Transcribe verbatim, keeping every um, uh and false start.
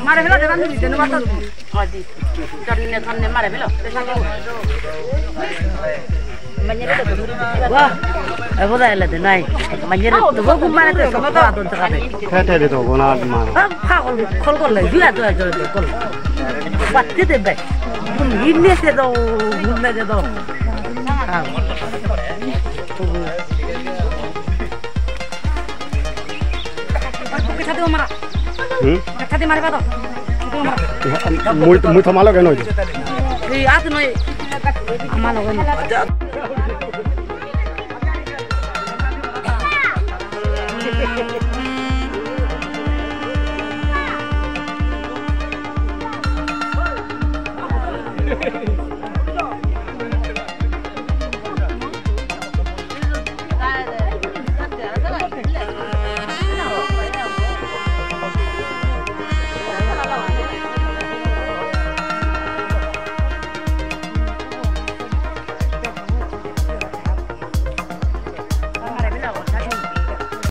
Mare hela de, ranni de, no mata. Odi. Tonne, tonne, mare hela. Wah, abo da hela de nai. Manyere to bo mare to so ka don ta de. Khe the de to gona ma. Ha, ha, kol, kol, kol le, jua, jua, jua, jua, kol. Batte de be. Bum hinne se do, bum le de do. Ha. Hmm? Mui, mui thama loge noi. Ei, at noi. Ama loge noi.